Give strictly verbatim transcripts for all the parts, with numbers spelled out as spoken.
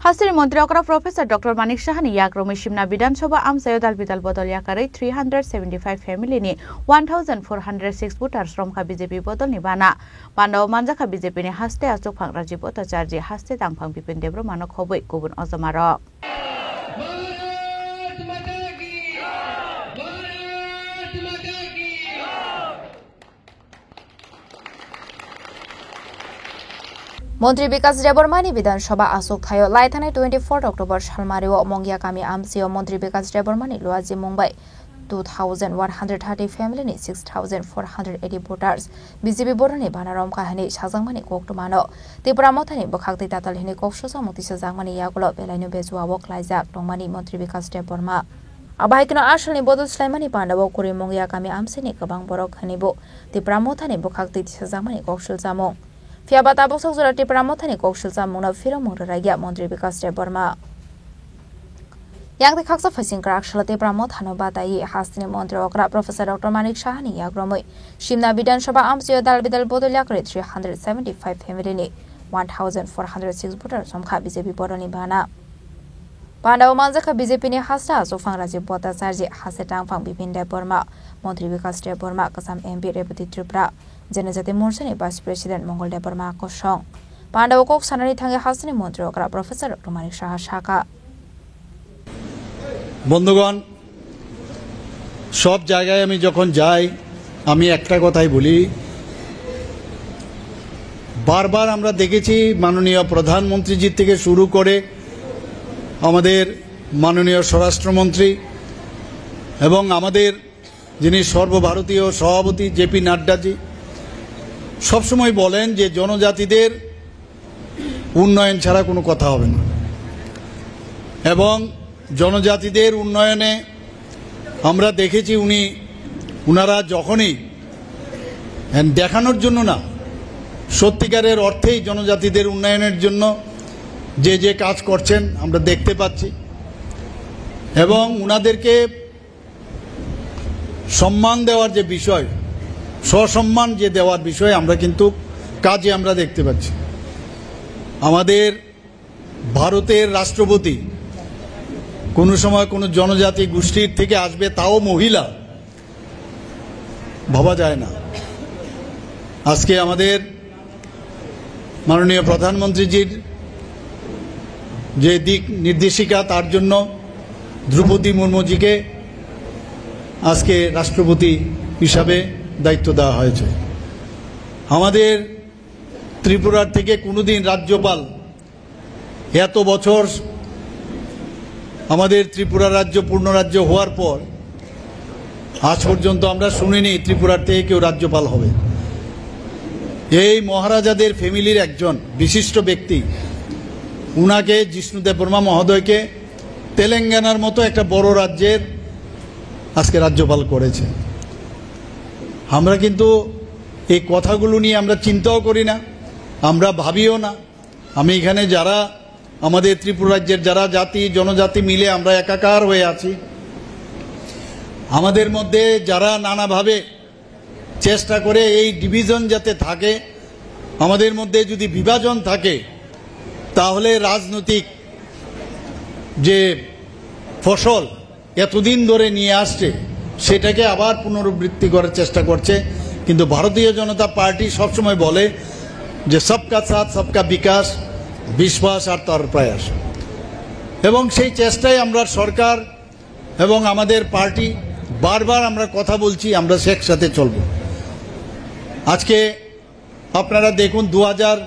Hasteni Montri okra Professor Doctor Manik Saha ni yakromwi Simna Bidhan Sabha amchaio dal bidal bodol yakarwi three hundred seventy five family ni one thousand four hundred six voters romkha B J P bodol ni bana. Pandao manjakha B J P ni haste achukphang Rajiv Bhattacharjee, haste tangphang Bipin Debbarma no khobwi kubun ojoma rok. Montri Bikas Debbarma ni Bidhan Sabha aswk thaio lai thani twenty four October salmario Mongya kami amchaio Montri Bikas Debbarma ni luaji mung bai two thousand one hundred thirty family ni six thousand four hundred eighty voters B J P boroni bana romkha hwnwi sajakmani koktwmano Tipra Mothani bwkhaktwi tatal hwnwi kok susamung tisajakmani yagulo belaino bejua o klaijak tongmani Montri Bikas Debbarma. Abo hai kheno asalni bodol swlaimani pandao kwrwi Mongya kami amchaini kwbang borok hwnwibo Tipra Mothani bwkhaktwi tisajakmani kok silchamung. Phiya ba tabuk sok jora Tipra Mothani kok silchamungno phiromung rwraikha Montri Bikas Debbarma. Yang tei khaksa phaising kwrak salo Tipra Mothano bataiwi hasteni Montri okra Professor Doctor Manik Sahani yakromwi Simna Bidhan Sabha amchaio dal bidal bodol yakarwi three hundred seventy five family ni one thousand four hundred six voter somkha B J P boroni bana. Pandao manjakha B J P ni haste achukphang Rajiv Bhattacharjee, haste tangphang Bipin Debbarma, Montri Bikas Debbarma, kwcham M P Rebati Tripura, Janajati Morcha ni Vice President Mongol Debbarma kosong. Pandao kok sanani thangwi hasteni Montri okra Professor Doctor Manik Saha sakha. বন্ধুগণ, সব জায়গায় আমি যখন যাই, আমি একটা কথাই বলি, বারবার আমরা দেখেছি মাননীয় প্রধানমন্ত্রীজি থেকে শুরু করে আমাদের মাননীয় স্বরাষ্ট্রমন্ত্রী এবং আমাদের যিনি সর্বভারতীয় সভাপতি জে পি নাড্ডাজি সবসময় বলেন যে জনজাতিদের উন্নয়ন ছাড়া কোনো কথা হবে না। এবং জনজাতিদের উন্নয়নে আমরা দেখেছি উনি, ওনারা যখনই, and দেখানোর জন্য না, সত্যিকারের অর্থেই জনজাতিদের উন্নয়নের জন্য যে যে কাজ করছেন আমরা দেখতে পাচ্ছি। এবং ওনাদেরকে সম্মান দেওয়ার যে বিষয়, সসম্মান যে দেওয়ার বিষয়, আমরা কিন্তু কাজে আমরা দেখতে পাচ্ছি। আমাদের ভারতের রাষ্ট্রপতি কোনো সময় কোনো জনজাতি গোষ্ঠীর থেকে আসবে, তাও মহিলা, ভাবা যায় না। আজকে আমাদের মাননীয় প্রধানমন্ত্রীজির যে দিক নির্দেশিকা, তার জন্য দ্রৌপদী মুর্মুজিকে আজকে রাষ্ট্রপতি হিসাবে দায়িত্ব দেওয়া হয়েছে। আমাদের ত্রিপুরার থেকে কোনোদিন রাজ্যপাল, এত বছর আমাদের ত্রিপুরা রাজ্য পূর্ণ রাজ্য হওয়ার পর আজ পর্যন্ত আমরা শুনিনি ত্রিপুরার থেকে কেউ রাজ্যপাল হবে। এই মহারাজাদের ফ্যামিলির একজন বিশিষ্ট ব্যক্তি, উনাকে, জিষ্ণু দেববর্মা মহোদয়কে তেলেঙ্গানার মতো একটা বড় রাজ্যের আজকে রাজ্যপাল করেছে। আমরা কিন্তু এই কথাগুলো নিয়ে আমরা চিন্তাও করি না, আমরা ভাবিও না। আমি এখানে যারা আমাদের ত্রিপুরা রাজ্যের যারা জাতি জনজাতি মিলে আমরা একাকার হয়ে আছি, আমাদের মধ্যে যারা নানাভাবে চেষ্টা করে এই ডিভিশন যাতে থাকে, আমাদের মধ্যে যদি বিভাজন থাকে, তাহলে রাজনৈতিক যে ফসল এতদিন ধরে নিয়ে আসছে, সেটাকে আবার পুনরাবৃত্তি করার চেষ্টা করছে। কিন্তু ভারতীয় জনতা পার্টি সবসময় বলে যে সবকা সাথ, সবকা বিকাশ, বিশ্বাস আর তার প্রয়াস। এবং সেই চেষ্টায় আমরা সরকার এবং আমাদের পার্টি বারবার আমরা কথা বলছি, আমরা একসাথে চলব। আজকে আপনারা দেখুন, দু হাজার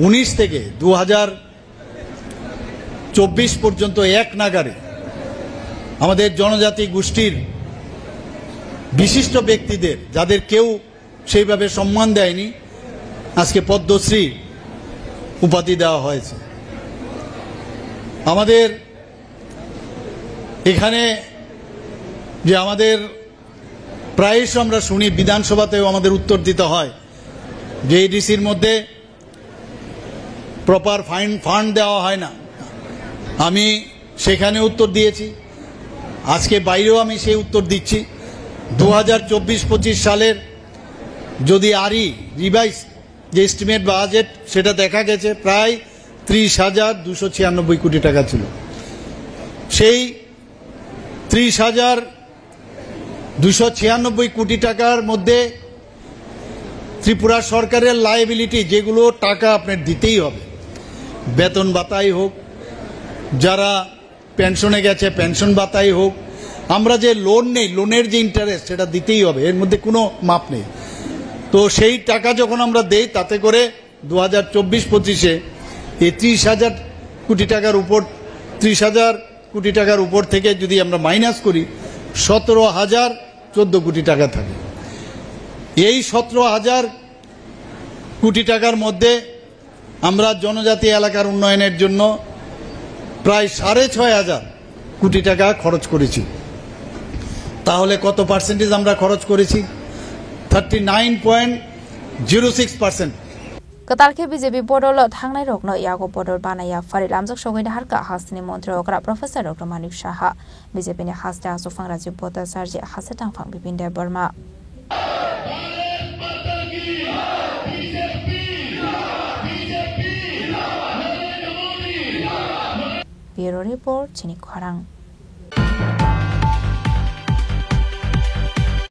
উনিশ থেকে দু হাজার চব্বিশ পর্যন্ত এক নাগাড়ে আমাদের জনজাতি গোষ্ঠীর বিশিষ্ট ব্যক্তিদের, যাদের কেউ সেইভাবে সম্মান দেয়নি, আজকে পদ্মশ্রী উপাধি দেওয়া হয়েছে। আমাদের এখানে যে আমাদের প্রায়শ আমরা শুনি, বিধানসভাতেও আমাদের উত্তর দিতে হয় যে এডিসির মধ্যে প্রপার ফাইন, ফান্ড দেওয়া হয় না। আমি সেখানে উত্তর দিয়েছি, আজকে বাইরেও আমি সেই উত্তর দিচ্ছি। দু হাজার চব্বিশ পঁচিশ সালের যদি আরি রিভাইজ যে এস্টিমেট বাজেট, সেটা দেখা গেছে প্রায় ত্রিশ হাজার দুশো ছিয়ানব্বই কোটি টাকা ছিল। সেই ত্রিশ হাজার দুশো ছিয়ানব্বই কোটি টাকার মধ্যে ত্রিপুরা সরকারের লায়াবিলিটি, যেগুলো টাকা আপনার দিতেই হবে, বেতন ভাতাই হোক, যারা পেনশনে গেছে পেনশন ভাতাই হোক, আমরা যে লোন নেই, লোনের যে ইন্টারেস্ট, সেটা দিতেই হবে, এর মধ্যে কোনো মাপ নেই। তো সেই টাকা যখন আমরা দেই, তাতে করে দু হাজার চব্বিশ পঁচিশে এই ত্রিশ হাজার কোটি টাকার উপর, ত্রিশ হাজার কোটি টাকার উপর থেকে যদি আমরা মাইনাস করি, সতেরো হাজার চোদ্দ কোটি টাকা থাকে। এই সতেরো হাজার কোটি টাকার মধ্যে আমরা জনজাতি এলাকার উন্নয়নের জন্য প্রায় সাড়ে ছয় হাজার কোটি টাকা খরচ করেছি। তাহলে কত পার্সেন্টেজ আমরা খরচ করেছি? Thirty nine point zero six percent. Kwtal khe B J P bodol thangnai rokno yago bodol banaya phari lamjak sogwi naharkha hasteni montri okra Professor Doctor Manik Saha, B J P ni haste Achukphang Rajiv Bhattacharya, haste tangphang Bipin Debbarma. Bureau Report, chini khorang.